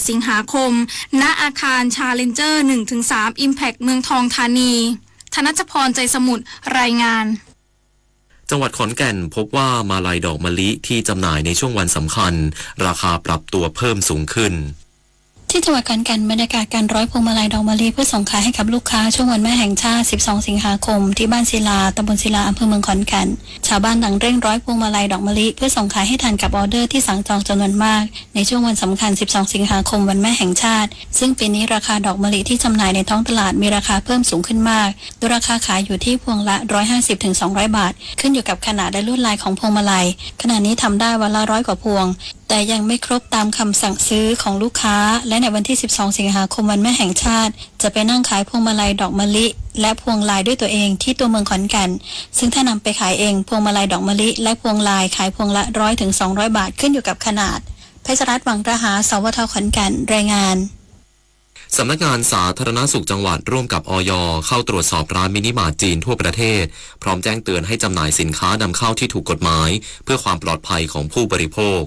สิงหาคม ณ อาคาร Challenger หนึ่งถึงสาม Impact เมืองทองธานี ธนชพร ใจสมุทร รายงาน จังหวัดขอนแก่นพบว่ามาลัยดอกมะลิที่จำหน่ายในช่วงวันสำคัญราคาปรับตัวเพิ่มสูงขึ้น ที่จังหวัดขอนแก่น บรรยากาศการร้อยพวงมาลัยดอกมะลิเพื่อส่งขายให้กับลูกค้าช่วงวันแม่แห่งชาติ สิบสอง สิงหาคม ที่บ้านศิลา ตำบลศิลา อำเภอเมืองขอนแก่น ชาวบ้านต่างเร่งร้อยพวงมาลัยดอกมะลิเพื่อส่งขายให้ทันกับออเดอร์ที่สั่งจองจำนวนมาก ในช่วงวันสำคัญ สิบสอง สิงหาคม วันแม่แห่งชาติ ซึ่งปีนี้ราคาดอกมะลิที่จำหน่ายในท้องตลาดมีราคาเพิ่มสูงขึ้นมาก โดยราคาขายอยู่ที่พวงละ ร้อยห้าสิบถึงสองร้อยบาท ขึ้นอยู่กับขนาดและลวดลายของพวงมาลัย ขณะนี้ทำได้วันละร้อยกว่าพวง แต่ยังไม่ครบตามคำสั่งซื้อของลูกค้า และในวันที่ สิบสอง สิงหาคม วันแม่แห่งชาติ จะไปนั่งขายพวงมาลัยดอกมะลิ และพวงลายด้วยตัวเองที่ตัวเมืองขอนแก่น ซึ่งถ้านำไปขายเอง พวงมาลัยดอกมะลิ และพวงลายขายพวงละ ร้อยถึงสองร้อยบาท ขึ้นอยู่กับขนาด เพชรรัตน์ หวังระหา สวท ขอนแก่น รายงาน สำนักงานสาธารณสุขจังหวัดร่วมกับ อย เข้าตรวจสอบร้านมินิมาร์ทจีนทั่วประเทศ พร้อมแจ้งเตือนให้จำหน่ายสินค้านำเข้าที่ถูกกฎหมาย เพื่อความปลอดภัยของผู้บริโภค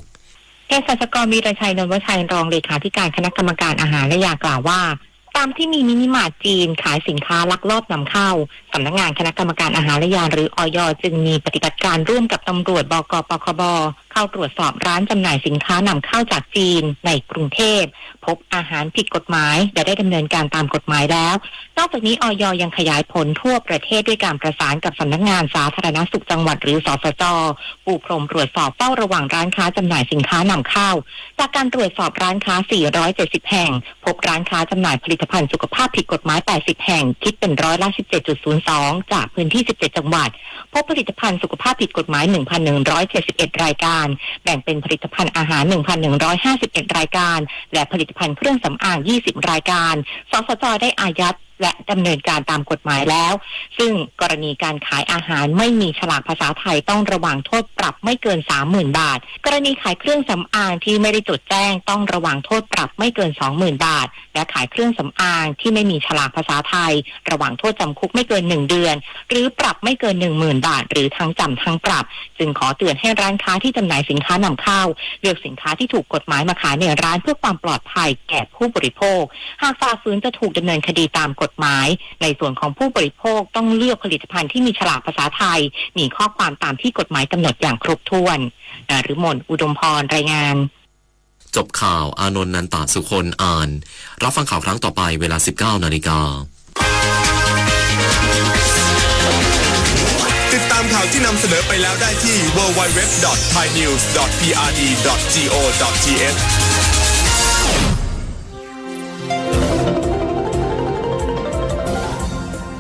เภสัชกร วีรชัย นนทวชัย รองเลขาธิการคณะกรรมการอาหารและยากล่าวว่า ตามที่มีมินิมาร์ทจีนขายสินค้าลักลอบนำเข้า สำนักงานคณะกรรมการอาหารและยาหรือ อย จึงมีปฏิบัติการร่วมกับตำรวจ บกปคบ เข้าตรวจสอบร้านจำหน่ายสินค้านำเข้าจากจีนในกรุงเทพ พบอาหารผิดกฎหมายและได้ดำเนินการตามกฎหมายแล้ว นอกจากนี้ อย ยังขยายผลทั่วประเทศด้วยการประสานกับสำนักงานสาธารณสุขจังหวัดหรือ สสจ ปูพรมตรวจสอบเฝ้าระวังร้านค้าจำหน่ายสินค้านำเข้า จากการตรวจสอบร้านค้า สี่ร้อยเจ็ดสิบ แห่ง พบร้านค้าจำหน่ายผลิตภัณฑ์สุขภาพผิดกฎหมาย แปดสิบ แห่ง คิดเป็นร้อยละ สิบเจ็ดจุดศูนย์สอง จากพื้นที่ สิบเจ็ด จังหวัด พบผลิตภัณฑ์สุขภาพผิดกฎหมาย หนึ่งพันหนึ่งร้อยเจ็ดสิบเอ็ด รายการ แบ่งเป็นผลิตภัณฑ์อาหาร หนึ่งพันหนึ่งร้อยห้าสิบเอ็ด รายการ และผลิตภัณฑ์เครื่องสำอาง ยี่สิบ รายการ สสจ ได้อายัดและดำเนินการตามกฎหมายแล้ว ซึ่งกรณีการขายอาหารไม่มีฉลากภาษาไทยต้องระวังโทษปรับไม่เกิน สามหมื่น บาท กรณีขายเครื่องสำอางที่ไม่ได้จดแจ้งต้องระวังโทษปรับไม่เกิน สองหมื่น บาท และขายเครื่องสำอางที่ไม่มีฉลากภาษาไทย ระวังโทษจำคุกไม่เกิน หนึ่ง เดือน หรือปรับไม่เกิน หนึ่งหมื่น บาท หรือทั้งจำทั้งปรับ จึงขอเตือนให้ร้านค้าที่จำหน่ายสินค้านำเข้า เลือกสินค้าที่ถูกกฎหมายมาขายในร้านเพื่อความปลอดภัยแก่ผู้บริโภค หากฝ่าฝืนจะถูกดำเนินคดีตามกฎหมาย ในส่วนของผู้บริโภคต้องเลือกผลิตภัณฑ์ที่มีฉลากภาษาไทย มีข้อความตามที่กฎหมายกำหนดอย่างครบถ้วน นฤมล อุดมพร รายงาน จบข่าว อานนท์ นันตะสุคน อ่าน รับฟังข่าวครั้งต่อไปเวลา สิบเก้านาฬิกา ติดตามข่าวที่นำเสนอไปแล้วได้ที่ ดับเบิลยู ดับเบิลยู ดับเบิลยู ดอท ไทยนิวส์ ดอท พีอาร์ดี ดอท จี โอ ดอท ที เอช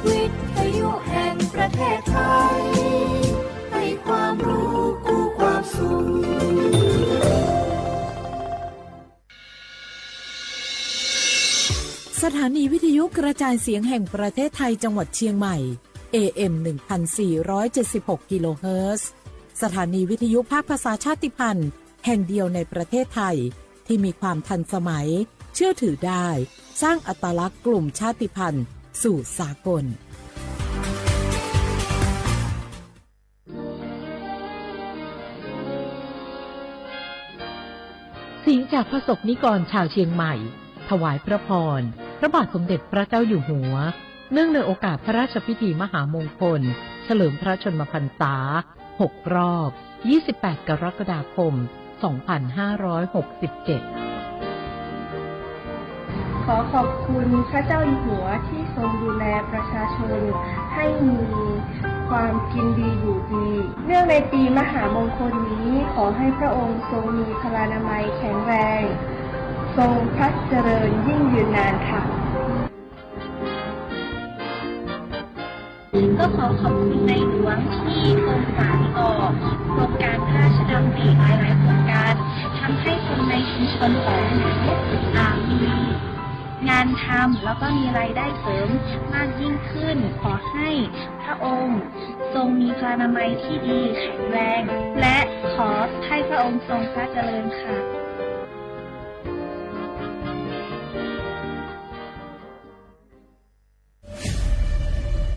วิทยุแห่งประเทศไทย ให้ความรู้คู่ความสุข สถานีวิทยุกระจายเสียงแห่งประเทศไทยจังหวัดเชียงใหม่ เอ เอ็ม หนึ่งพันสี่ร้อยเจ็ดสิบหก กิโลเฮิรตซ์ สถานีวิทยุภาคภาษาชาติพันธุ์แห่งเดียวในประเทศไทย ที่มีความทันสมัย เชื่อถือได้ สร้างอัตลักษณ์กลุ่มชาติพันธุ์สู่สากล เสียงจากพระสงฆ์นิกรชาวเชียงใหม่ ถวายพระพร พระบาทสมเด็จพระเจ้าอยู่หัว เนื่องในโอกาสพระราชพิธีมหามงคล เฉลิมพระชนมพรรษา หก รอบ ยี่สิบแปด กรกฎาคม สองพันห้าร้อยหกสิบเจ็ด ขอขอบคุณพระเจ้าอยู่หัวที่ทรงดูแลประชาชนให้มีความกินดีอยู่ดี เนื่องในปีมหามงคลนี้ ขอให้พระองค์ทรงมีพลานามัยแข็งแรง ทรงพระเจริญยิ่งยืนนานค่ะ ก็ขอขอบคุณในหลวงที่ทรงสานต่อโครงการพระราชดำริหลายๆโครงการ ทำให้คนในชุมชนของหนูอ่ามีงานทำแล้วก็มีรายได้เสริมมากยิ่งขึ้น ขอให้พระองค์ทรงมีพลานามัยที่ดีแข็งแรง และขอให้พระองค์ทรงพระเจริญค่ะ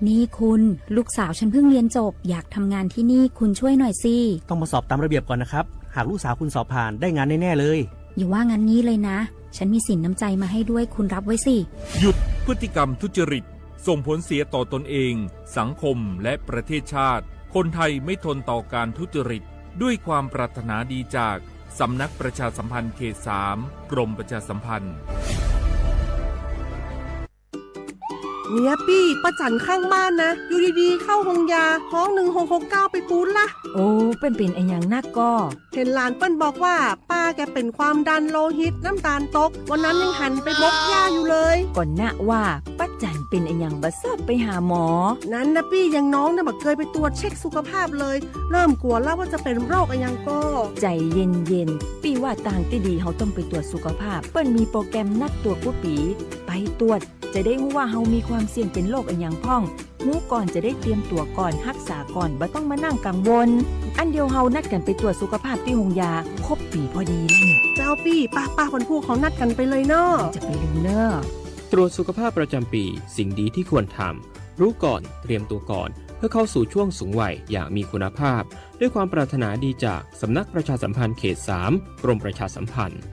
นี่คุณ ลูกสาวฉันเพิ่งเรียนจบ อยากทำงานที่นี่ คุณช่วยหน่อยสิ ต้องมาสอบตามระเบียบก่อนนะครับ หากลูกสาวคุณสอบผ่าน ได้งานแน่ๆเลย อย่าว่างั้นงี้เลยนะ ฉันมีสินน้ำใจมาให้ด้วย คุณรับไว้สิ หยุดพฤติกรรมทุจริต ส่งผลเสียต่อตนเอง สังคม และประเทศชาติ คนไทยไม่ทนต่อการทุจริต ด้วยความปรารถนาดีจาก สำนักประชาสัมพันธ์เขตสาม กรมประชาสัมพันธ์ เมียปี้ ป้าจั๋นข้างบ้านนะ อยู่ดีๆ เข้าโฮงยา ฮ้อง หนึ่งหกหกเก้า ไปปู๊ดละ โอ้ เปิ้นเป๋นอะหยังนักก่อ เห็นหลานเปิ้นบอกว่า ป้าแกเป็นความดันโลหิต น้ำตาลตก วันนั้นยังหันไปบกหญ้าอยู่เลย ก่อนนะว่า ป้าจั๋นเป๋นอะหยังบ่ซอบไปหาหมอ นั้นนะปี้ ยังน้องนะบ่เกยไปตรวจเช็คสุขภาพเลย เริ่มกลัวแล้วว่าจะเป็นโรคอะหยังก่อ ใจ๋เย็นๆ ปี้ว่าตางตี้ดีเฮาต้องไปตรวจสุขภาพ เปิ้นมีโปรแกรมนัดตรวจกู้ปี๋ ไปตรวจ จะได้ฮู้ว่าเฮามีความเสี่ยงเป๋นโรคอะหยังพ่อง ฮู้ก่อนจะได้เตรียมตั๋วก่อน ฮักษาก่อน บ่ต้องมานั่งกังวล อันเดียวเฮานัดกั๋นไปตรวจสุขภาพตี้โฮงยา ครบปี๋พอดีแล้วเนี่ย เจ้าปี้ ป้าๆ วันพุธเฮานัดกั๋นไปเลยเนาะ จะไปลืมเน่อ ตรวจสุขภาพประจำปี สิ่งดีที่ควรทำ รู้ก่อน เตรียมตัวก่อน เพื่อเข้าสู่ช่วงสูงวัยอย่างมีคุณภาพ ด้วยความปรารถนาดีจากสำนักประชาสัมพันธ์เขตสาม กรมประชาสัมพันธ์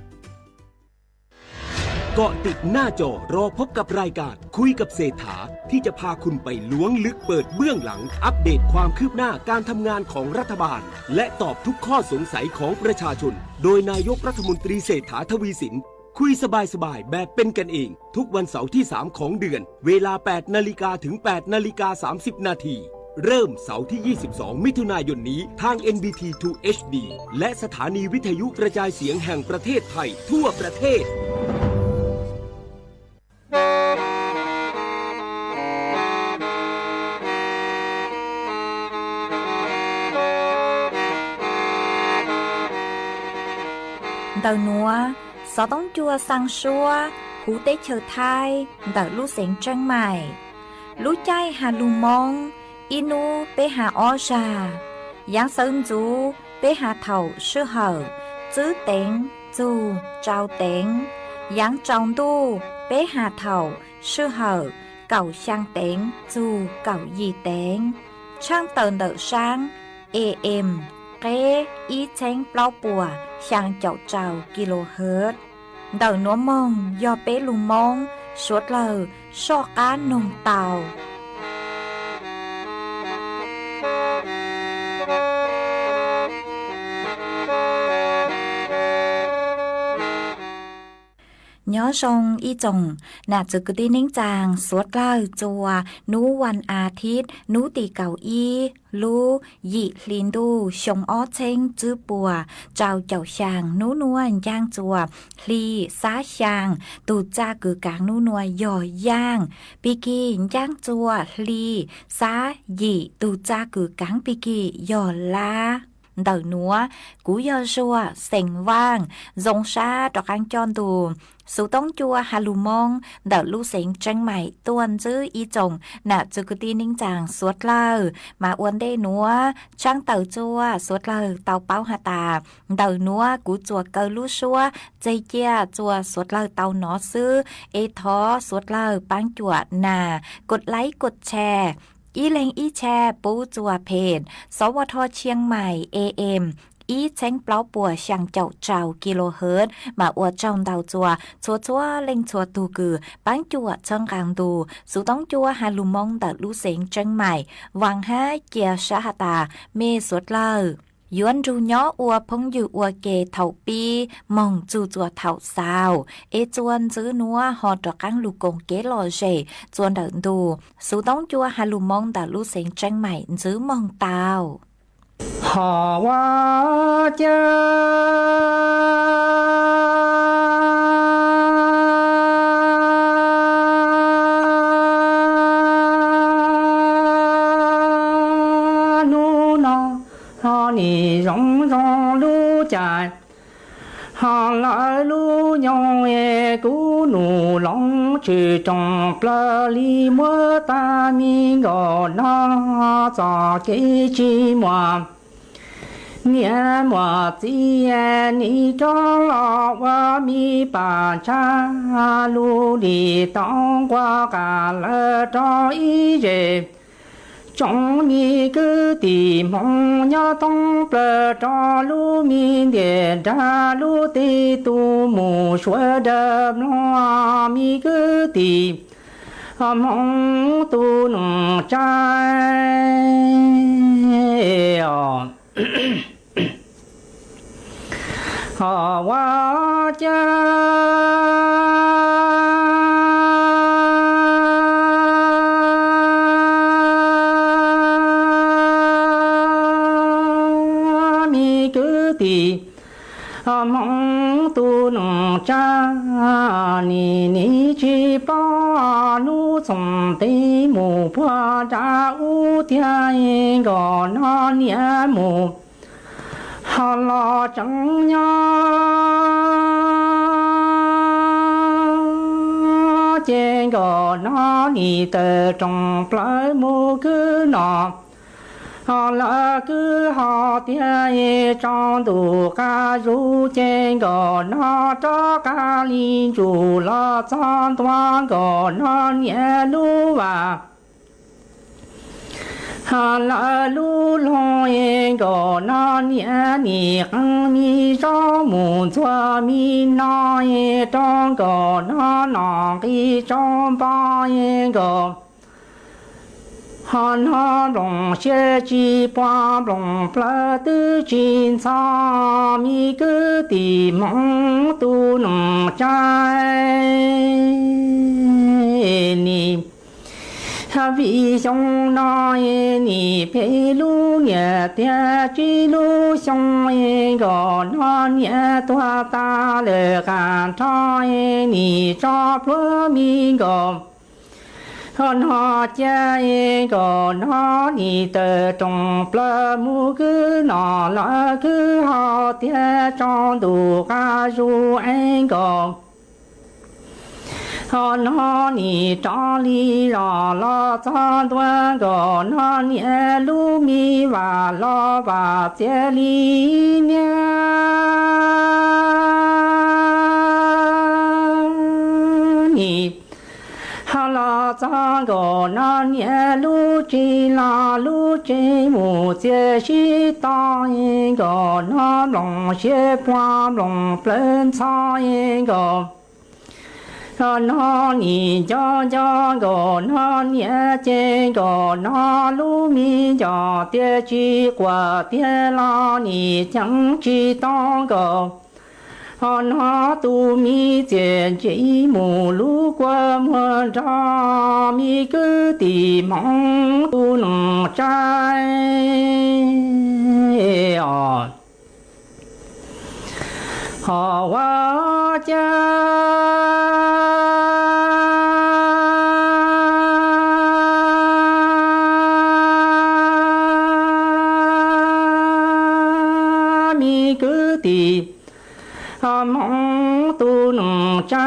เกาะติดหน้าจอรอพบกับรายการคุยกับเศรษฐา ที่จะพาคุณไปล้วงลึกเปิดเบื้องหลัง อัปเดตความคืบหน้าการทำงานของรัฐบาล และตอบทุกข้อสงสัยของประชาชน โดยนายกรัฐมนตรีเศรษฐาทวีสิน คุยสบายๆ แบบเป็นกันเอง ทุกวันเสาร์ที่สามของเดือน เวลาแปดนาฬิกาถึงแปดนาฬิกาสามสิบนาที เริ่มเสาร์ที่ยี่สิบสองมิถุนายนนี้ ทาง เอ็น บี ที ทู เอช ดี และสถานีวิทยุกระจายเสียงแห่งประเทศไทยทั่วประเทศ Ntawm nuav, xov tooj cua xaa suab huv teb chaws Thaib ntawm lub xeev Tseeb Maim. Lub caij has lug Moob, ib nub peb has ob zag. Yaav xawv ntxuv peb has thaum sij hawm tswb teev txug tsau teev. Yaav tsaus ntuj peb has thaum sij hawm kaum xyaa teev txug kaum yim teev. Tshaaj tawm ntawm saab A M, qeb ib txheeb plaub puas xyaa caum rau kilohertz. Ntawm nuav moog yog peb lug Moob suav dlawg soj qaab noog tau. Nyob zoo ib tsoom nam txwv kwv tij neej tsaa suav dlawg txua, nub vas as thiv nub tim kaum ib lub yim hli ntuj xyoo ob txheeb tswb puas rau caum xyaa, nub nuav ncaaj txua hli xab xyaa, tug txaj kws kaav nub nuav yog yaaj, pig kig ncaaj txua hli xab yim, tug txaj kws kaav pig kig yog lab. Ntawm nuav kuv yog Zuag xeem Vaaj, zoo sab rov qaab coj ntu xov tooj cua has lug Moob ntawm lub xeev Tseeb Maim tuaj ntsib ib tsoom nam txwv kwv tij neej tsaa suav dlawg. Mas ua ntej nuav tshaaj tawm txua suav dlawg tau paub has tas, ntawm nuav kuv txuas kaw lub suab txeg cia txua suav dlawg tau nov xwb, es thov suav dlawg paab cuam nas, kos laib kos tshare, ib leeg ib tshare pub txua phem, sov ua tho Chiang Mai A M ib txheeb plaub puas xyaa caum rau kilohertz, mas ua tsaug ntau txua txhua txhua leej txhua tug kws paab cuam txhawb nqaa ntu xov tooj cua has lug Moob ntawm lub xeev Tseeb Maim. Vaam hab cia sab has tas mej suav dlawg yuav nrug nyob ua phooj ywg ua ke thaum pib moog txug txua thaum xaus, es txua ntxwv nuav ho rov qaab lug koom kev lom zem txua ntawm ntu xov tooj cua has lug Moob ntawm lub xeev Tseeb Maim ntsib moog tau. Ho ua cas hnub no ho nim zoo zoo lub caij, ho lawv lub nyoog es kuv nus loo tshwm rooj plaws li muab tag mi nkaus no txoj kev tsis muaj. Niam muaj txiv nim rov los ua mi pam ntsha, lub dim tau nqua qas lawv rau ib zes. Tsoom me kwv tij Hmoob nyob thoob plaws rau lub me ntiam nrag lub teb tus mus suav dawb mloog me kwv tij Hmoob tus neej tsa os. Ho ua cas me kwv tij Hmoob tus neej tsa, nim neej tsis paub hnub txoos tes mus puag nram ub tiag, nkauj no niam mus ho los tseem nyob. Ces nkauj no nim tawm rooj plaws mus kwv no, ho lawv kwv ho tiag, tsaus ntuj qab zus ces nkauj no rov qab li ntsuj los txog ntua, nkauj no niam lub vas ho lawv lub loog, nkauj no niam nim qee me zaub mus ntxuag me no, rau nkauj no nom nqi tsaus npo, nkauj ho no nplooj siab tsis pom, nplooj plawv twb tsis ntxhov, me kwv tij Hmoob tus neej tsa. Nim vim xyoo no nim peb lub niam tiag tsib lub xyoo, nkauj no niam tuag tas lawm qab nrho, nim tso plhuav me nkauj ho no cia, nkauj no nim tawm rooj plaws mus kwv no, lawv kwv ho tiag, tsaus ntuj qab zus es nkauj ho no nim rov li los los txog ntua, nkauj no niam lub me vas los vas txias li niag. Nim ho los txog nkauj no niam lub tsev los lub tsev mus txias sib tog, nkauj no nplooj siab pom, nplooj plawv ntxhov, nkauj ho no nim nco nco, nkauj no niam ces nkauj no lub me ncauj tias tsis quaj tiag los nim ceeb tsis tau, nkauj ho no tus me txiaj ntsim mus lub kua muag nrog, me kwv tij Hmoob tus neej tsa os. Ho ua cas me kwv tij Hmoob tus neej tsa,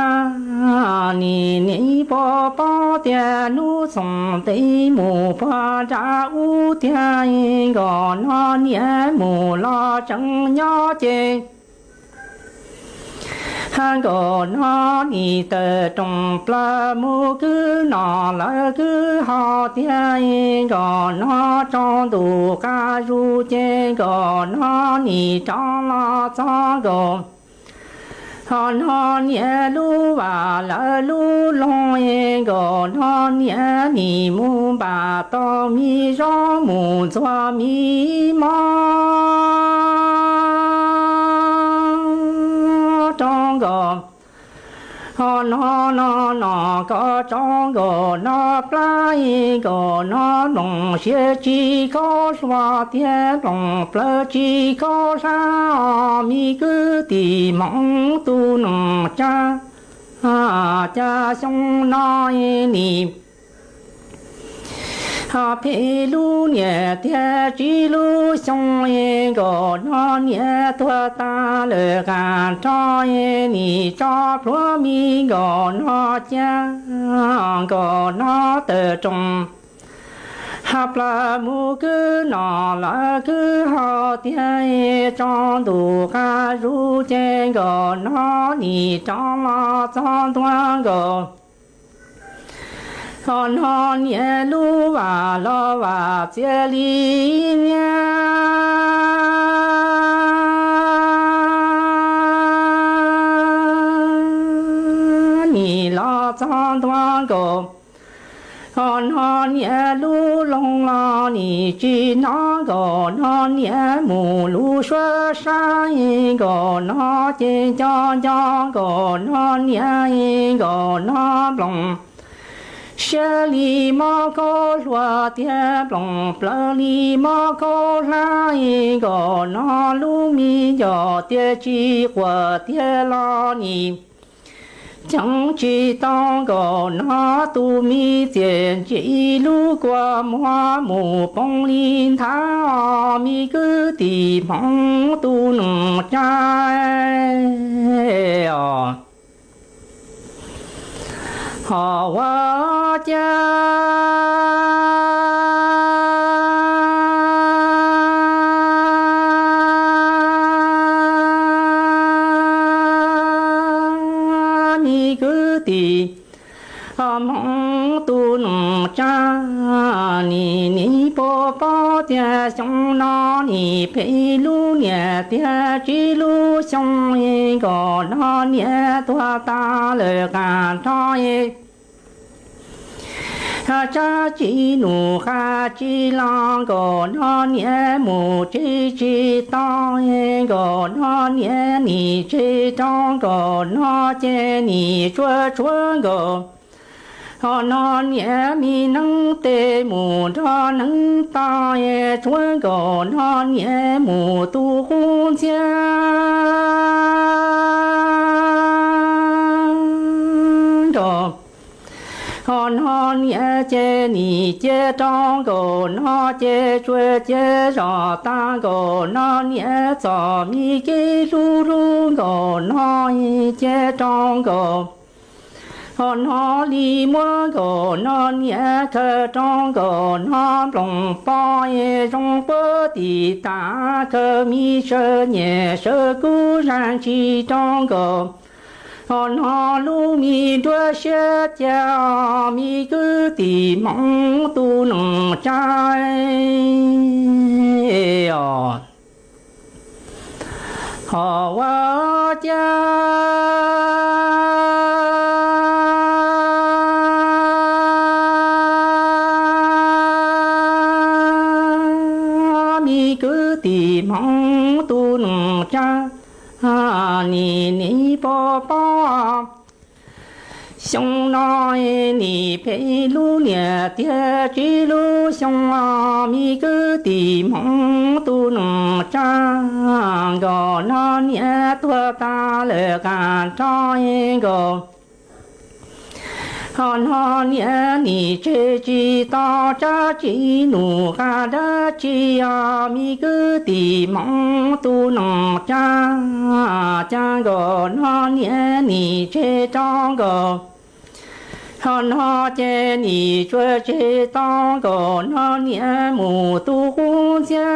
nim neej puas paub tias hnub txoos tes mus puag nram ub tiag, nkauj no niam mus los tseem nyob ces nkauj no nim tawm rooj plaws mus kwv no, lawv kwv ho tiag, nkauj no tsaus ntuj qab zus ces nkauj no nim rov los txog, nkauj ho no niam lub vas lawv lub loog, nkauj no niam nim mus npaj tau me zaub mus ntxuag me mob rau nkauj ho no no no koj tso nkauj no plab, nkauj no nplooj siab tsis khaub hlua tiag, nplooj plawv tsis khaub hlab, me kwv tij Hmoob tus neej tsa. Cas xyoo no nim peb lub niam tiag tsib lub xyoo, nkauj no niam tuag tas lawm qab nrho, nim tso plhuav me nkauj no cia, nkauj no tawm rooj ha plaws mus kwv no, lawv kwv ho tiag, tsaus ntuj qab zus ces nkauj no nim rov los txog ntua, nkauj Ho no niam lub vas los vas txias li niag, nim los txog ntua nkaus. Ho no niam lub loo los nim tsis hnov nkaus, no niam mus lub suab sab nkaus no ces nco nco nkaus, no niam nkaus no nploos siab li mob khaub hlua tiag, nploos plaws li mob khaub hlab nkaus no, lub me ncauj tias tsis quas tiag los nim ceeb tsis tau nkaus no, tus me txias ntsim lub kua muag mus poob li nthav os, me kwv tij hmoov tus neej tsa os. Ho ua cas me kwv tij hmoov tus neej tsa, nim nim puas paub tias xyoo no nim peb lub niam tiag tsib lub xyoo nkaus no niam tuag tas lawm qas nrho tsab tsis num qas tsis los nkaus no niam mus tseg tsis tau nkaus no niam nim tseg rau nkaus no ces nim tsuag tsuag nkaus. Ho no niam me neeb tes mus nrog neeb tau tsuag nkaus no niam mus tu qub ntxiab nkaus. Ho no niam ces nim cia rau nkaus no ces tsuas cia zom tag nkaus no niam txom me kev hlub hlub nkaus no cia rau nkaus. Ho no li muab nkaus no niam khaws rau nkaus no nploos poj zoo puag tim tas khaws me sawv nyiam sawv kub zaj ntsis rau nkaus. Ho no lub me nruab siab cas me kwv tij hmoov tus neej tsa os. Ho ua cas me kwv tij hmoov tus neej tsa, nim nim puas paub xyoo no nim peb lub niam tiag tsib lub xyoo, me kwv tij hmoov tus neej tsa nkaus no niam tuag tas lawm qas nrho nkaus. Ho no niam nim tseg tsis tau tsab tsis num qas dab tsi os, me kwv tij hmoov tus neej tsa, cas nkaus no niam nim tseg rau nkaus. Ho no ces nim tsuas tseg tau nkaus no niam mus tu qub ntxiab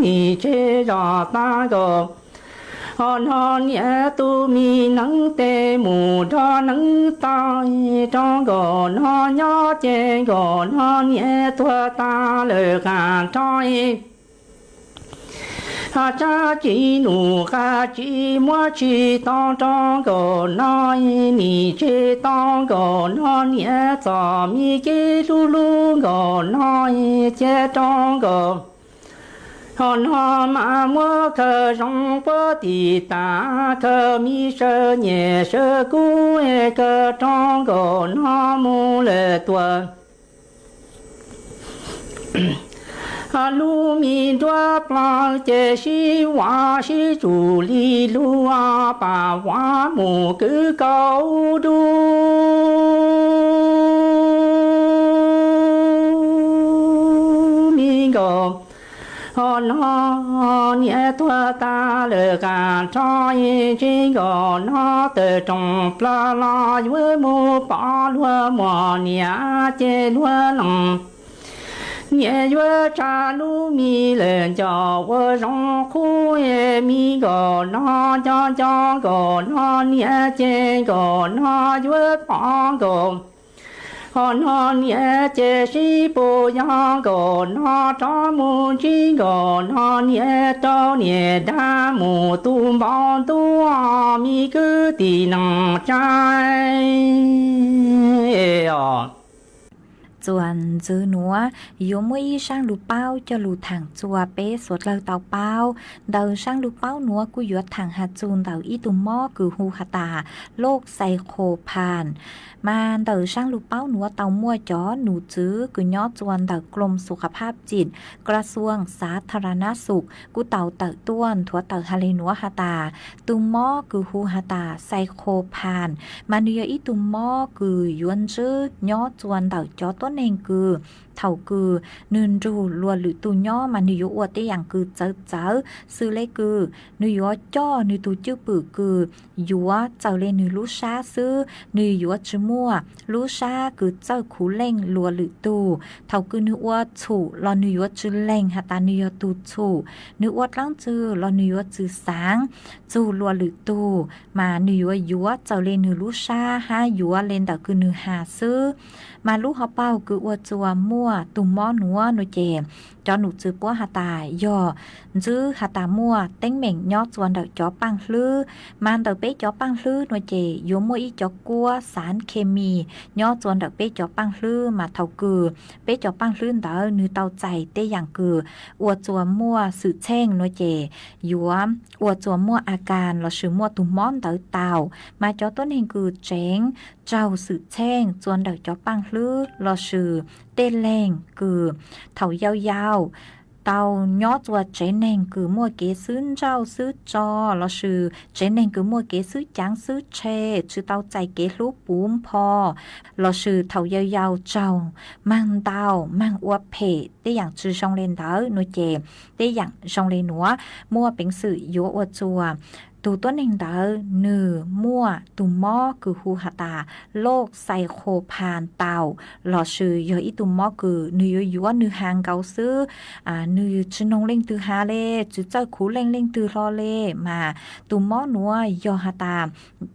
nim tseg zom tag nkaus. Ho no niam tus me neeb tes mus nrog neeb tau rau nkaus no nyob ces nkaus no niam tuag tas lawm qas nrho. Ho tsab tsis num qas tsis muab tsis tau rau nkaus no nim tseg tau nkaus no niam txom me kev hlub hlub nkaus no cia rau nkaus. Ho no mas muab khaws zoo puag tim tas khaws me sawv nyiam sawv kub khaws rau nkaus no mus lawm tuaj. Lub me nruab plab ces sib vam sib tsum li lub pas vam mus kwv kaus dub me nkaus. Ho no niam tuag tas lawm qas nrho, tsis nkaus no tawm rooj plaws los yuav mus pom luag muam niam ces luag lees Niam yuav tsa lub me lawm ncauj ua zoo qub, me nkaus no nco nco nkaus no niam ces nkaus no yuav pom nkaus ho no niam ces sib pus yog nkaus no rov mus ntsib nkaus no niam rau niam dab mus tu npoo ntuj me kwv tij neej tsa os. Txuas ntxiv nuav yuav muaj ib zaaj lug paub coj lug thaam txuas peb suav dlawg tau paub. Ntawm zaaj lug paub nuav kuj yuav thaam has txug ntawm ib tug mob kws hu has tas loj xais qho phan. Mas ntawm zaaj lug paub nuav tau muaj cov num txwv kws nyob txuas ntawm กรมสุขภาพจิต กระทรวงสาธารณสุข kuj tau tawm tuaj nthuav tawm has le nuav has tas, tug mob kws hu has tas xais qho phan, mas nwg yog ib tug mob kws yuav ntswb nyob txuas ntawm cov tuab neeg kws thaum kws nwg nrug luas lwm tug nyob mas nwg yuav ua tej yaam kws txawv txawv, xws le kws nwg yuav coj nwg tug cwj pwm kws yuav txaws le nwg lub sab xwb, nwg yuav tsi muaj lub sab kws txawj khuv leej luas lwm tug. Thaum kws nwg ua txhum los nwg yuav tsi leeg has tas nwg yog tug txhum, nwg ua dlaab txwg los nwg yuav tsi xaav txug luas lwm tug, mas nwg yuav yuav txaws le nwg lub sab hab yuav le ntawm kws nwg has xwb. Mas lub hauv paug kws ua txuas muaj tug mob nuav nuav ces cov num txwv puab has tas yog ntswb has tas muaj teeb meem nyob txuas ntawm cov paaj hlwb. Mas ntawm peb cov paaj hlwb nuav ces yuav muaj ib cov kuab xav khe mis nyob txuas ntawm peb cov paaj hlwb, mas thaum kws peb cov paaj hlwb ntawd nwg tau txais tej yaam kws ua txuas muaj xwm txheej nuav ces yuav ua txuas muaj a kas lossis muaj tug mob ntawd tau. Mas cov tuab neeg kws tseev raug xwm txheej txuas ntawm cov paaj hlwb lossis tej leeg kws thaum yau yau tau nyob txuas tsev neeg kws muaj kev xwb nrauj xwb tso lossis tsev neeg kws muaj kev xwb caav xwb tshe, tsi tau txais kev hlub puv npho, lossis thaum yau yau raug maag ntaus maag ua phem tej yaam tsi zoo le ntawd nuav ces tej yaam zoo le nuav muaj peev xwm yuav ua txuas tug tuab neeg ntawd nwg muaj tug mob kws hu has tas loj xais qho phan tau, lossis yog ib tug mob kws nwg yuav yuav nwg has nkaus xwb, nwg tsi noog leej twg has le, tsi txawj khuv leej leej twg hlo le, mas tug mob nuav yog has tas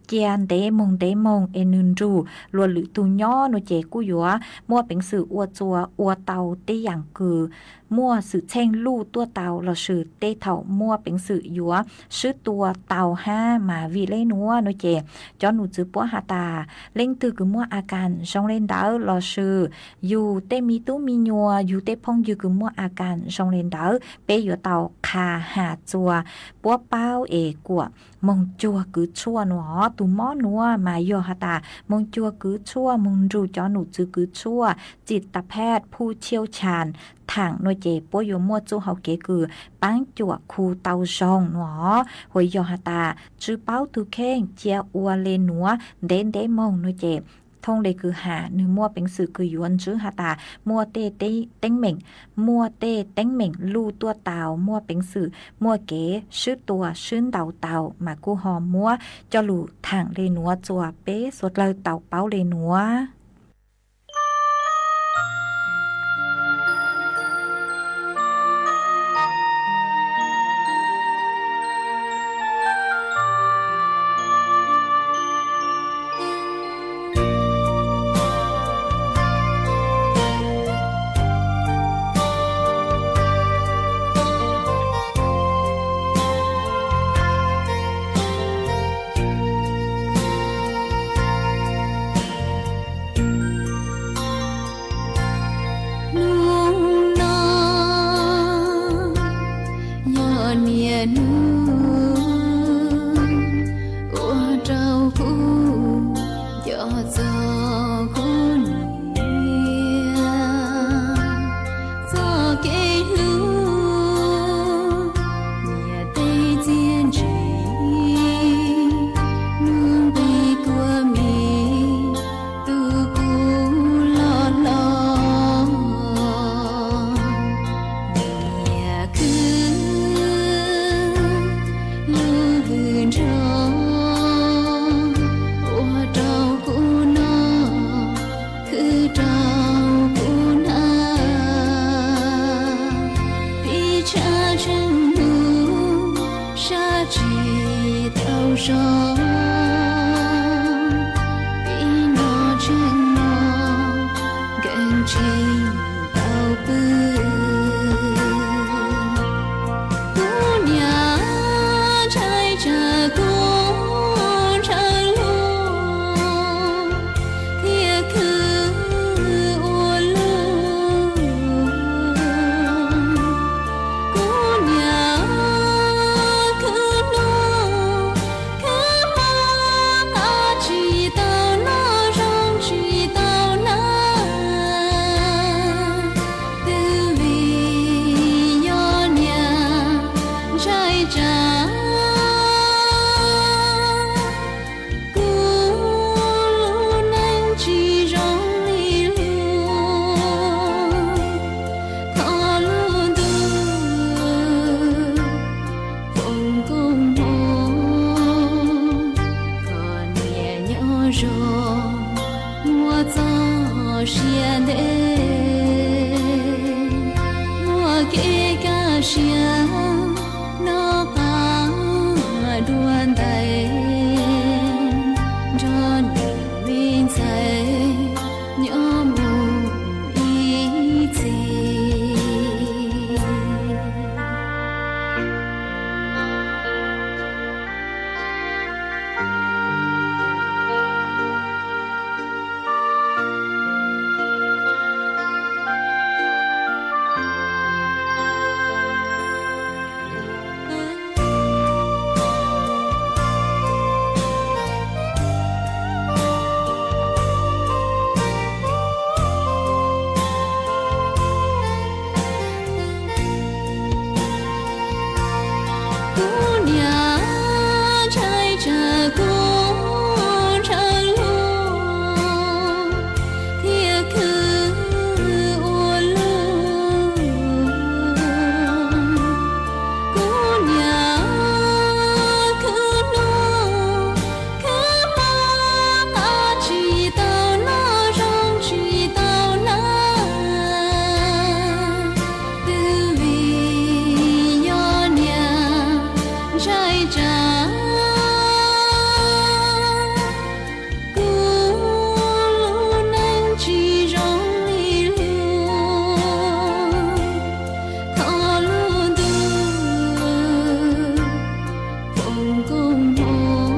cia ntev moog ntev moog es nwg nrug luas lwm tug nyob nuav ces kuj yuav muaj peev xwm ua txuas ua tau tej yaam kws muaj xwm txheej luj tuaj tau lossis tej thaum muaj peev xwm yuav swb tua tau hab. Mas vim le nuav nuav ces cov num txwv puab has tas leej twg kws muaj a kas zoo le ntawd lossis yug tej me tub me nyuam yug tej phooj ywg kws muaj a kas zoo le ntawd peb yuav tau qha has txuas puab paub es kuam moog cuag kws tshuaj nuav. Tug mob nuav mas yog has tas moog cuag kws tshuaj moog nrug cov num txwv kws tshuaj txim tas phaj phuj chiau chas thaam nuav ces puab yuav muaj txuj hau kev kws paab cuam khu tau zoo nuav. Huas yog has tas tsi paub tug kheej cia ua le nuav ntev ntev moog nuav ces thooj le kws has nwg muaj peev xwm kws yuav ntswb has tas muaj tej teeb meem, muaj tej teeb meem luj tuaj tau, muaj peev xwm muaj kev swb tua swb ntaus tau, mas kuj ho muab coj lug thaam le nuav txuas peb suav dlawg tau paub le nuav. Hnub no yog niaj hnub ua rau kuv nco txog kuv niam txoj kev hlub niam tej txiaj ntsig, hnub nqis kua mis tu kuv loj hlob. Niam khwv zog, ib no tseem no nkees tsis tau pw. Kuv niam ntshai tsam kuv ntshaw lus thiaj khwv ua luaj. Kuv niam khwv noj khwv hmo, tsis tau noj zoo tsis tau hnav, twb vim yog niam ntshai tsam kuv lub neej tsis zoo li luag. Thov lub ntuj foom koob hmoov kom niam nyob zoo, muaj txoj sia ntev, muaj kev kaj siab noj qab dua ntais, nrog niam me ntxhais nyob mus ib txhis. Kuv niam ntshai tsam kuv ntshaw lus thiaj khwv ua luaj. Kuv niam khwv noj khwv hmo, tsis tau noj zoo tsis tau hnav, twb vim yog niam ntshai tsam kuv lub neej tsis zoo li luag. Thov lub ntuj foom koob hmoov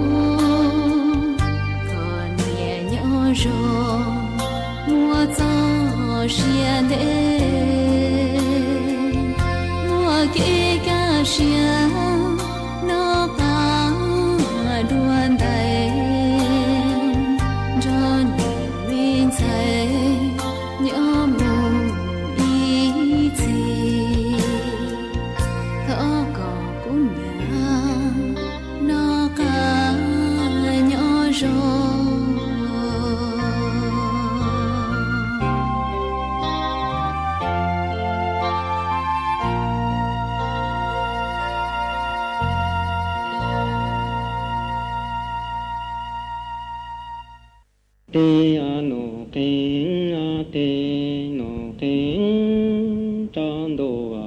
kom niam nyob zoo, muaj txoj sia ntev, muaj kev kaj siab noj qab dua ntais, nrog niam me ntxhais nyob mus ib txhis. Thov kom kuv niam noj qab nyob zoo. Tes nus qees, tes nus qees, tsaus ntuj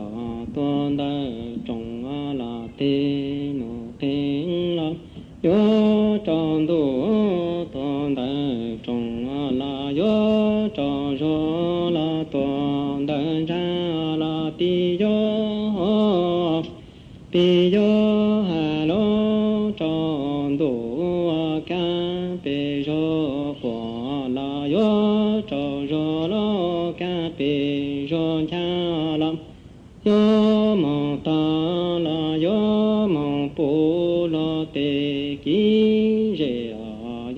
tuag ntawm rooj los tes nus qees los, yuav tsaus ntuj tuag ntawm rooj los yuav tsaus zog los tuag ntawm ntsa los tis yuav, tis yuav hais lub tsaus ntuj kab pes zog quas los yuav tsaus zog los kab pes zog ncha los, yuav moog tag los yuav moog puv los tes kib zes,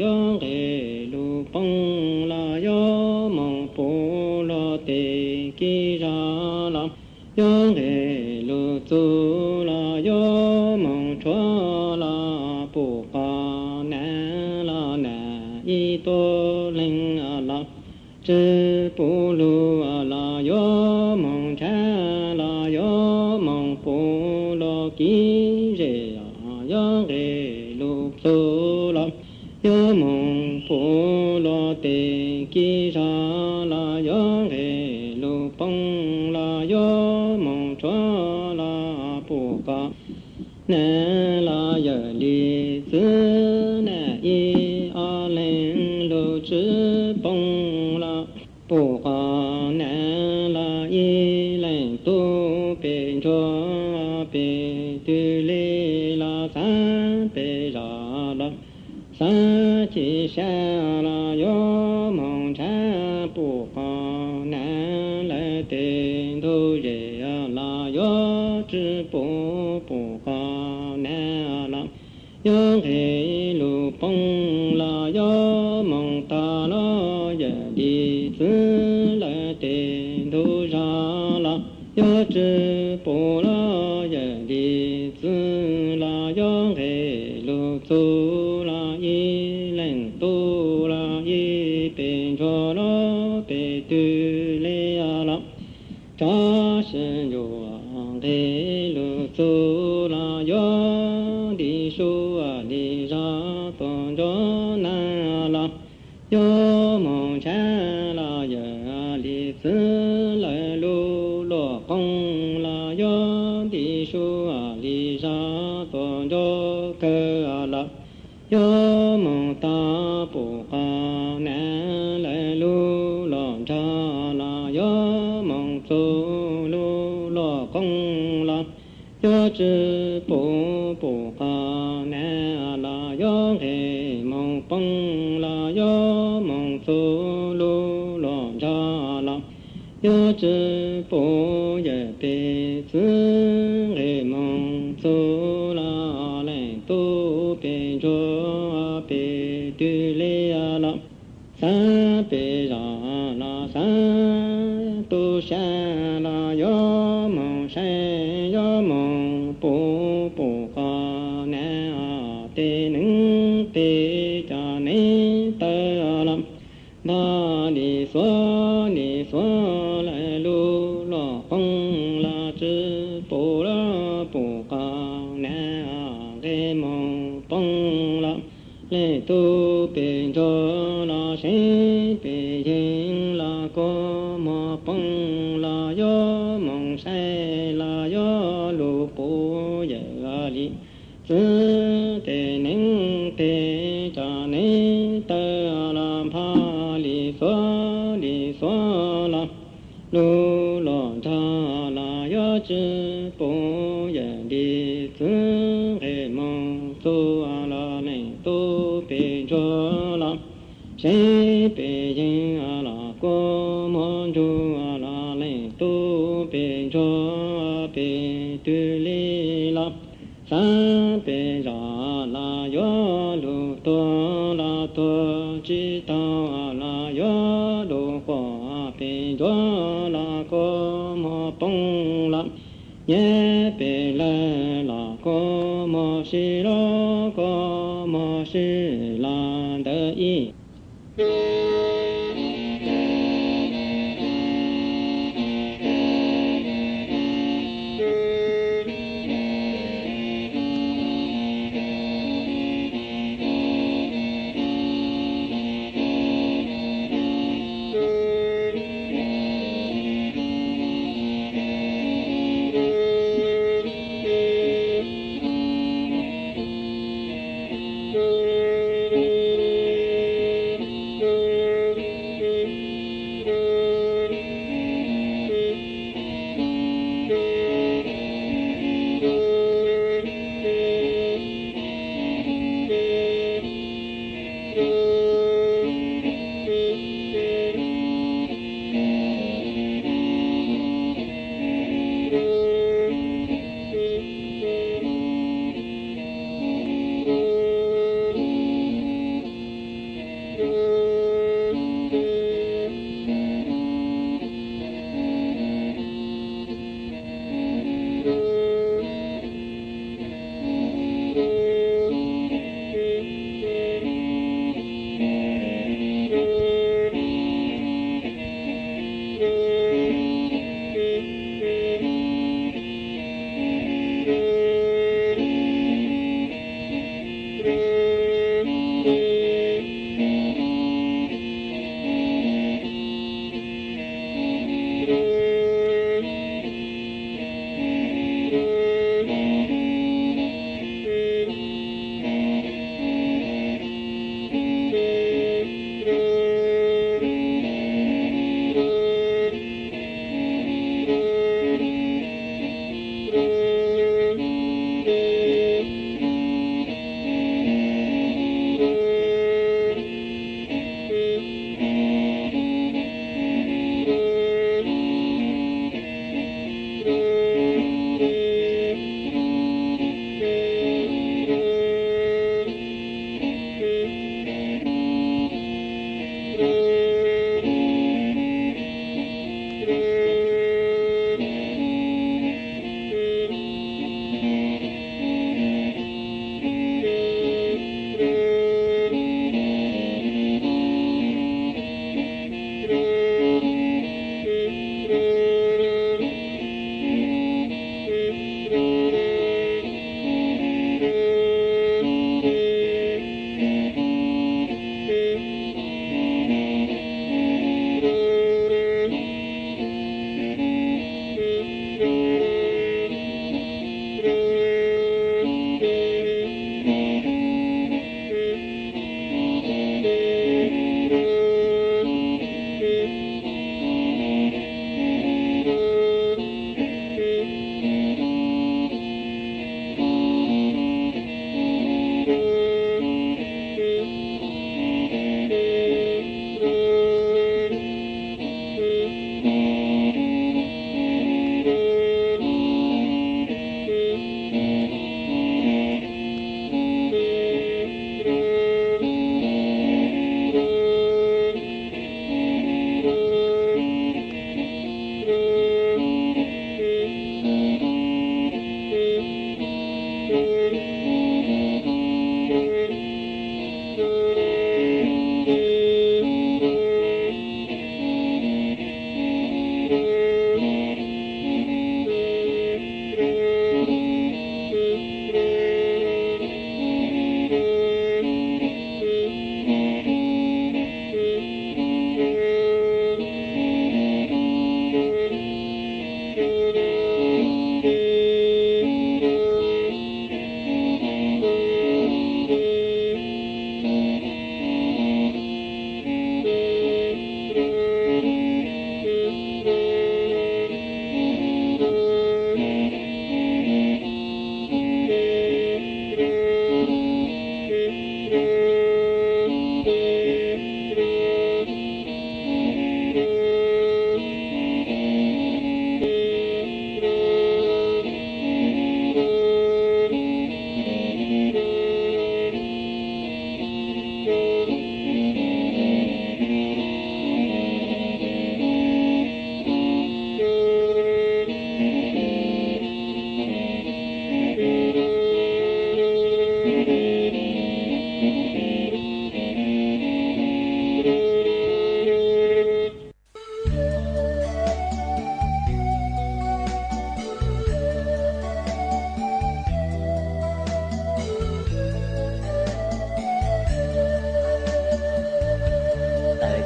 yuav nqes lug poob los yuav moog puv los tes kib zag los, yuav nqes lug txug los yuav moog tshuav los puv qos, nag los nag ib tuab leeg los tsi puv lug los yuav moog ncha los yuav moog puv los kib zes, yuav nqes lug txug los yuav moog puv los tes kib zag los yuav nqes lug poob los yuav moog tshuav los puv qos, Nas los yawm li txwv nas ib ob leeg lug tsi poob los, pum qhov nas los ib leeg tub pem ntsuag pem twg li los xaav pem zog los xaav cim sab los yuav moog nrhav pum qhov nas lawv tes ntug zes los yuav tsi pum pum qhov nas los yuav nqeg lug poob los yuav moog tog los yawm li txwv lawv tes ntug zog los yuav tsi pum los yawm li txwv los yuav nqeg lug txug los ib leeg tub los ib pem ntsuag los pem twg li los tso sib ntsuas nqeg lug txug los yuav nti su li zog tuaj ntsuag nas los yuav moog nrhav los yawm li txwv lawv lug luam qoob los yuav nti su li zog tuaj ntsuag kawg los yuav moog tog pum qhov nas lawv lug luam nrog los yuav moog txug lug luam qoob los yuav tsi pum pum qhov nas los yuav nqeg moog poob los yuav moog txug lug luam nrog los yuav tsi pum yawm pem txwv nqeg moog txug los leej tub pem ntsuag pem twg li los xaav pem zog los xaav tub sab los yuav moog saib yuav moog pum pum qhov nas tes neeb tes cov neeb taw los npog li xuav li xuav lawv lug luam qoob los tsi pum los pum qhov nas nqeg moog poob los leej tub pem ntsuag los seb pem yeeg los kua muag poob los yuav moog saib los yuav lug pum yawm li txwv tes neeb tes cov neeb taw los npog li xuav li xuav los lug luam nrog los yuav tsi pum yawm li txwv nqeg moog txug los leej tub pem ntsuag los seb pem yeeg los kua muag nrug los leej tub pem ntsuag pem twg li los xaav pem zog los yuav lug tuag los tuag tsi taug los yuav lug quaj pem ntsuag los kua muag poob los nyiam pem lawg los kua muag sib los kua muag sib los ntawd ib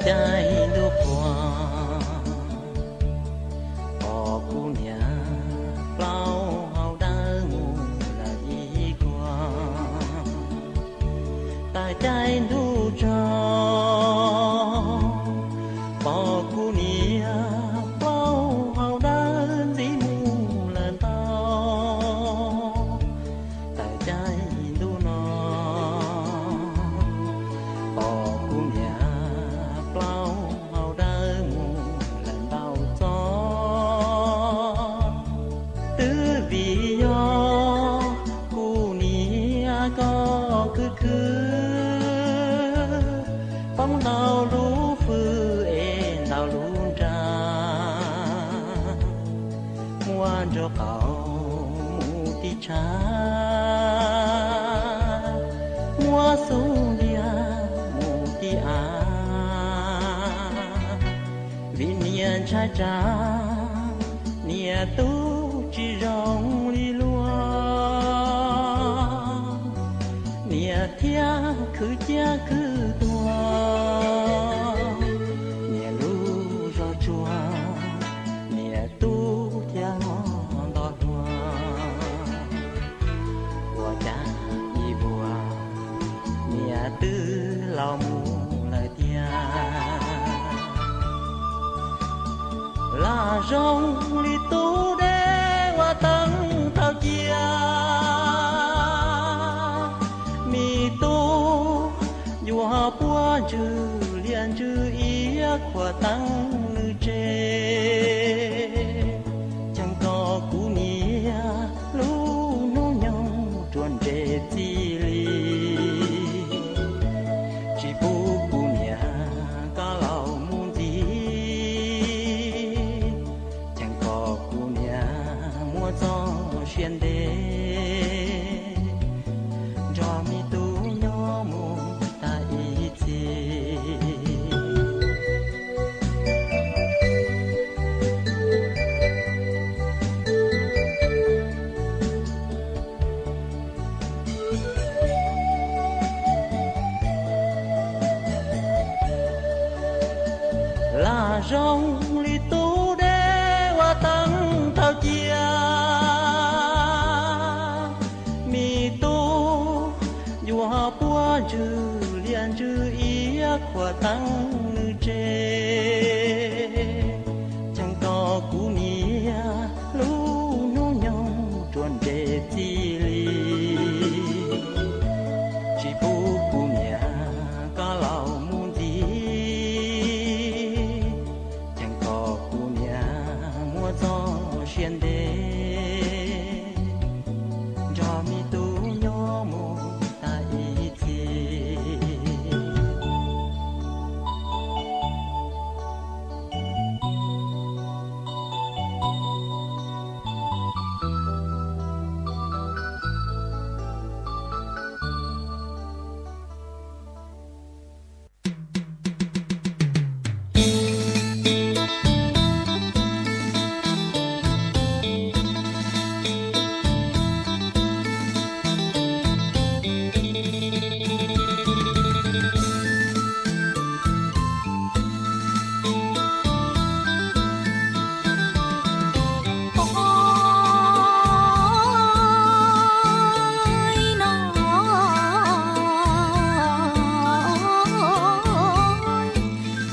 Caij ntuj qhua, pom kuv niam plaub hau dawb mus lawm ib kua. Tawm caij ntuj tsaug, pom kuv niam plaub hau dawb ntxiv mus lawm ntau. Tawm caij ntuj no, pom kuv niam plaub hau dawb mus lawm ntau txoj. Twb vim yog kuv niam koj khwv khwv, poob ntau lub fwj es ntau lub nra, muab nraub qaum mus tib tshav, muab xub ntiag mus tib av. Vim niam ntshai tsam niam tub tsis zoo li luag, niam thiaj khwv ciaj khwv tuag. Niam lub zog tsuag, niam tub thiaj nto hluas. Ua cas ib vuag niam twb laus mus lawm tiag. Lam zoo li tub deb ua teeb tau cia, me tub yuav puab ntswg liaj ntswg iab khuam teeb nws tsev. Cheem kom kuv niam lub hnub nyoog ruam nres txij li, tsis pub kuv niam koj laus mus ntxiv. Cheem kom kuv niam muab txoj sia ntev nrog me tub nyob mus tag ib txhis. Lam zoo li tub deb ua teeb tau cia, me tub yuav puab ntswg liaj ntswg iab khuam teeb nws tsev. Cheem kom kuv niam lub hnub nyoog ruam nres txij li, tsis pub kuv niam koj laus mus ntxiv. Cheem kom kuv niam muab txoj sia ntev nrog me tub nyob mus tag ib txhis.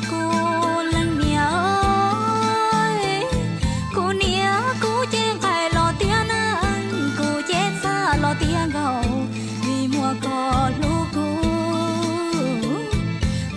Kuv leej niam, kuv niam kuv ces nqaij los tiav neeg, kuv ces txhaj los tiav nkauj, vim muaj koj hlub kuv.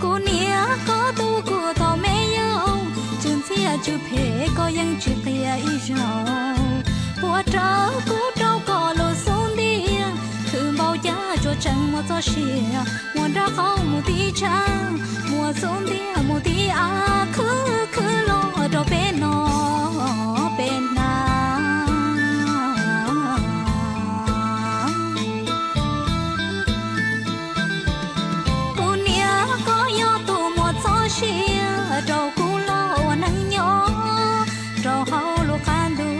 Kuv niam koj tu kuv thaum me yau, tsw ntxhiab tsw phem koj yeej tsis qhia ib zaug. Puas rawv kuv rau koj lub xub ntiag, khwv npaum cas tsuas tseem muaj txoj sia, muaj nraub qaum mus tib tshav, muaj xub ntiag mus tib av, khwv khwv los rau peb noj peb hnav. Kuv niam koj yog tus muaj txoj sia, rau kuv los ua neej nyob rau hauv lub qab ntuj.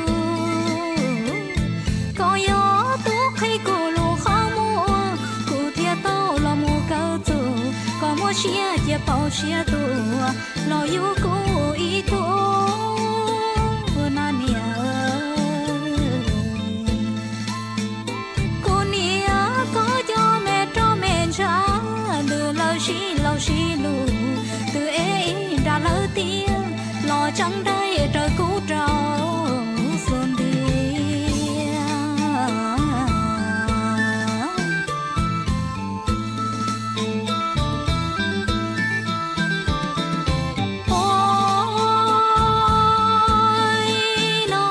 Koj yog tus qhib kuv lub qhov muag, kuv thiaj tau los mus kawm txuj. Koj muaj siab cia paub Siab tuaj los yug kuv ib tug na niam. Kuv niam koj coj me roj me ntsha, ntws lawv sib laug sib lug, twb ev ib nra lawv tiag, los tseeb dai raws kuv rau xub ntiag. Ua no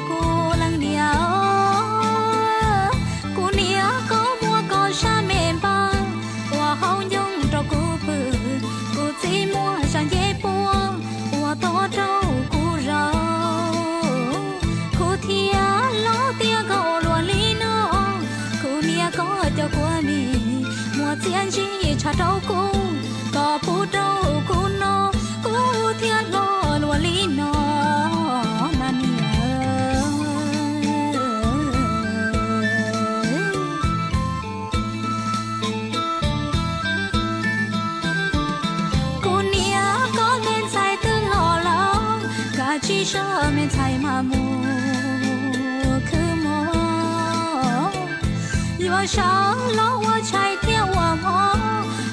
kuv leej niam, kuv niam koj muab koj sab me npawg ua hauv ncoo rau kuv pw, kuv txiv muab sab ncej puab ua tog rau kuv zaum, kuv thiaj los tias nkaus luag li no. Kuv niam koj cov kua mis muaj txiaj ntsig tshaj rau kuv, koj pub rau kuv no, kuv thiaj hlob luag li no na niam. Kuv niam koj me ntxhais twb los lawm, kav tsij sawv me ntxhais mas mus khwv mog. Yuav sawv los ua tshais thiab ua hmo,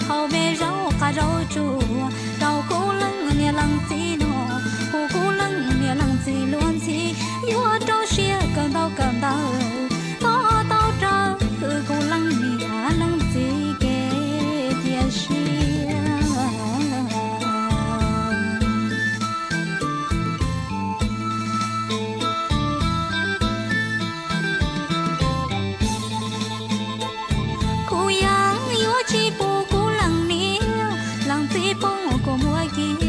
hau me zaub qab zaub tsuag rau kuv leej niam leej txiv no, hu kuv leej niam leej txiv luag ntxhi, yuav rau siab kawm ntau kawm ntawv, kom tau raws kuv leej niam leej txiv kev cia siab. Kuv yeej yuav tsis pub kuv leej niam leej txiv poob kua muag kiag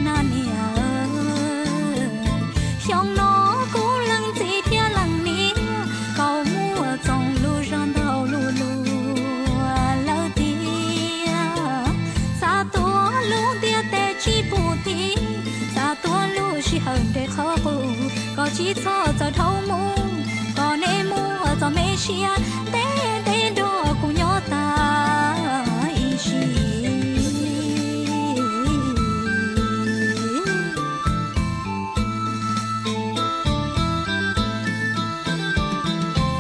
na niam. Xyoo no kuv leej txiv thiab leej niam, kaus muag txoos lus zog ntau lus lus lawm tiag. Xav tuav lub ntiaj teb tsis pub tiv, xav tuav lub sij hawm nres qhov qus, koj tsis txhob txawm dhau mus, koj nim muaj txoj me siab ntev ntev nrog kuv nyob tas ib sim.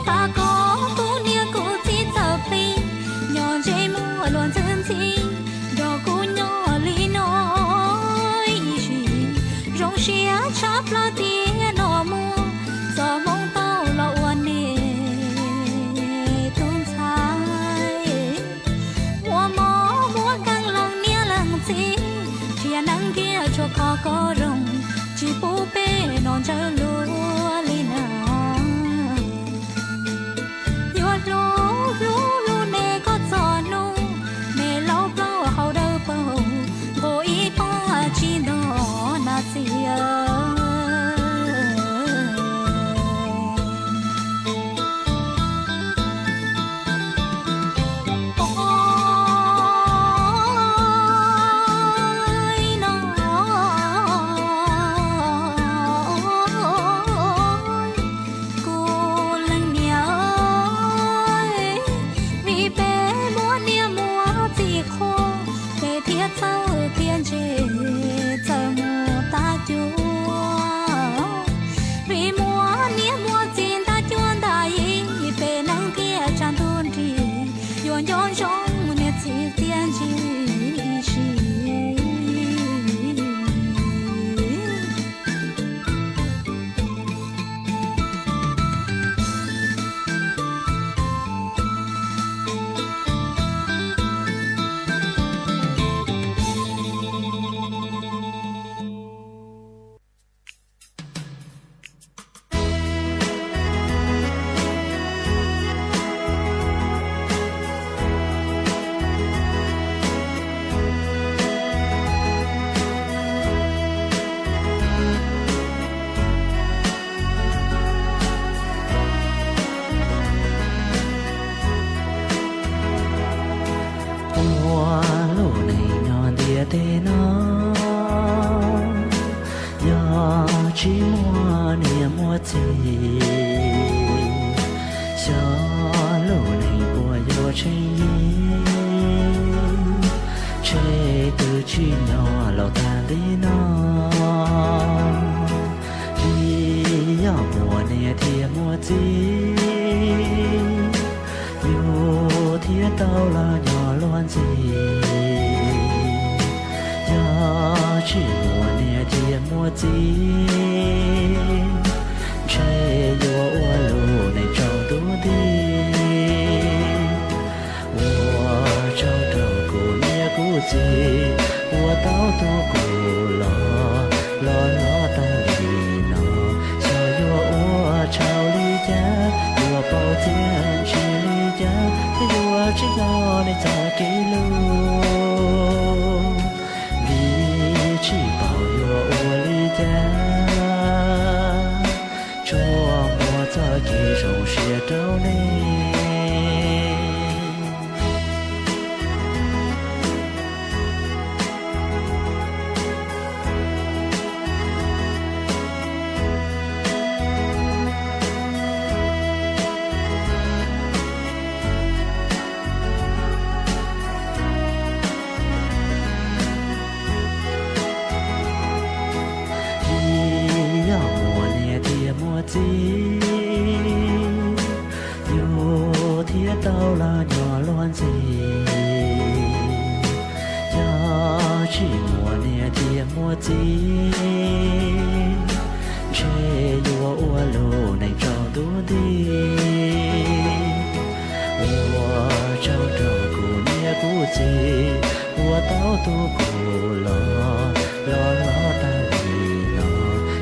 Faj kom kuv niam kuv txiv txawj plig, nyob ntsej muag luag ntxhi ntxhi, nrog kuv nyob li no ib sim. Zoo siab tshaj plaws tiag no muaj txoj hmoo tau los ua nej tus ntxhais. Muaj mob muaj nkeeg leej niam leej txiv, thiaj neeg kiag tshuav kho koj zoo, tsis pub peb no ntsawg luag li na. Yuav hlub hlub hlub nej kom txog hnub, nej laus plaub hau dawb paug, nqus ib pab tsis ntog na txiv. txiv, ntshe yuav ua lus neej tsaus ntuj nti. Ua tsaug rau kuv niam kuv txiv uas tau tu kuv los, los hlob tag li no. Xyov yuav ua tsaug li cas, yuav paub txiaj ntsig li cas, thiaj yuav tsis hnov nej txoj kev hlub. Vim tsis paub yuav ua li cas, tsuas muab txoj kev zoo siab rau nej. Vim yog muaj niam thiab muaj txiv, yus thiaj tau los nyob luag ntxhi. Yog tsis muaj niam thiab muaj txiv, ntshe yuav ua lus neej tsaus ntuj nti. Ua tsaug rau kuv niam kuv txiv uas tau tu kuv los, los hlob tag li no.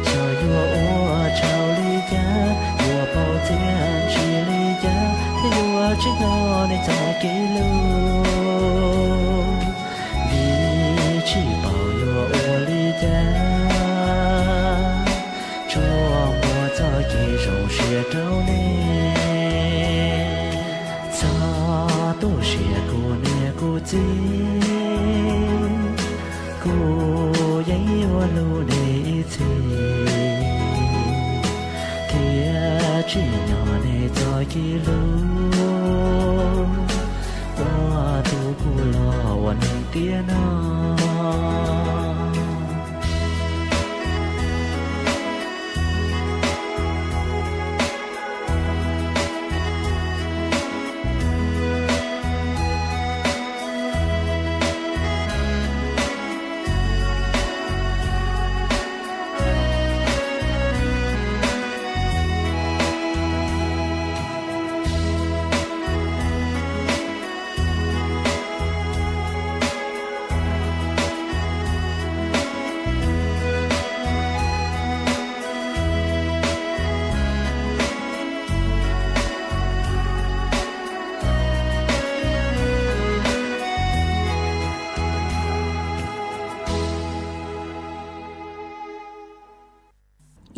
Xyov yuav ua tsaug li cas, yuav paub txiaj ntsig li cas, thiaj yuav tsis hnov nej txoj kev hlub. Vim tsis paub yuav ua li cas, tsuas muab txoj kev zoo siab rau nej. Txog tu siab kuv niam kuv txiv, kuv yeej yuav hlub nej ib txhis, thiab tsim nyog nej txoj kev hlub uas tu kuv los ua neej tiam no.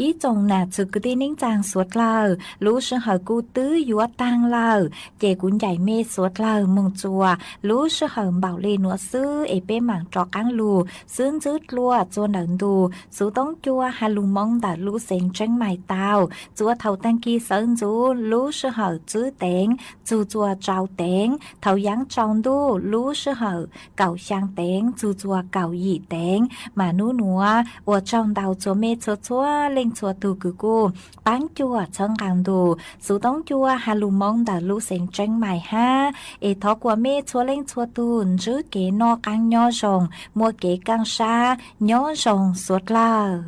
Ib tsoom nam txiv kwv tij neej tsaa suav dlawg, lub sij hawm kuj twb yuav taag lawm, ces kuv ncaim mej suav dlawg moog txuas lub sij hawm npaum le nuav xwb es peb maam rov qaab lug xwb ntxwb dlua txua ntawm ntu xuv toob cua has lug moo ntawm lub xeev Tseeb Mais tau. Txuas thaum taag kis sawv ntxuv lub sij hawm tsib teev txug txuas rau teev, thaum yaav tsaus ntuj lub sij hawm kaum xyaa teev txug txuas kaum yim teev. Mas nub nuav ua tsaug ntau txhua mej txhua txhua leej txhua tug kws kuj paab cuam txhawb nqaa ntu xuv toob cua has lug moo ntawm lub xeev Tseeb Mais hab. Es thov kuas mej txhua leej txhua tug ntsib kev noj qaab nyob zoo, muaj kev kaaj sab nyob zoo suav dlawg.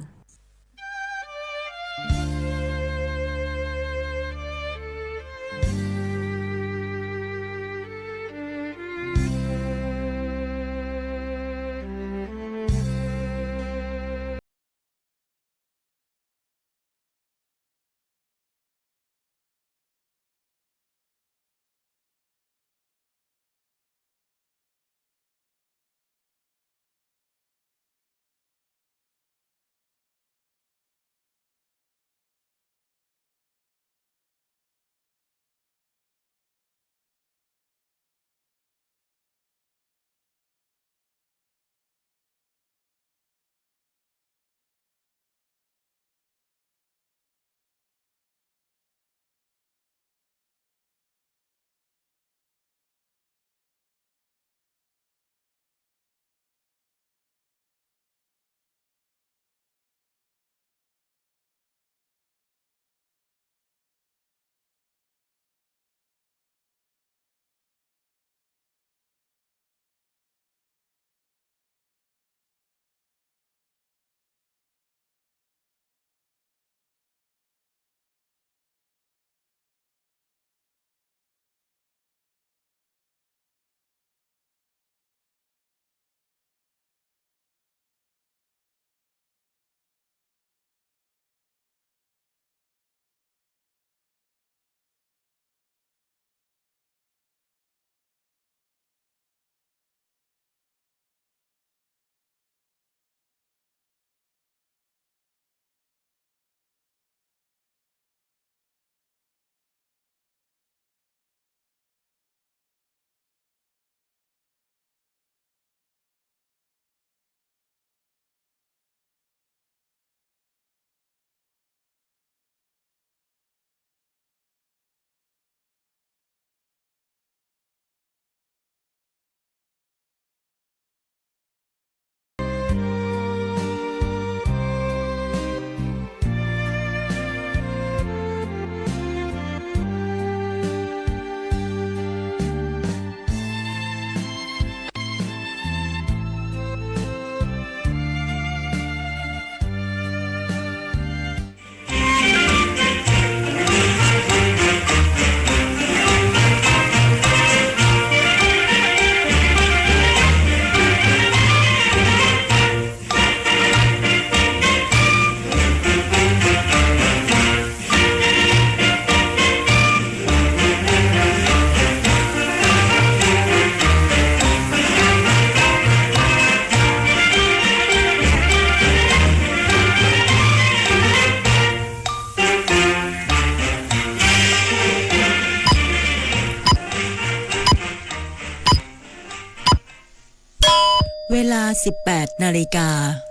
Ib las, siv peb nas li kas.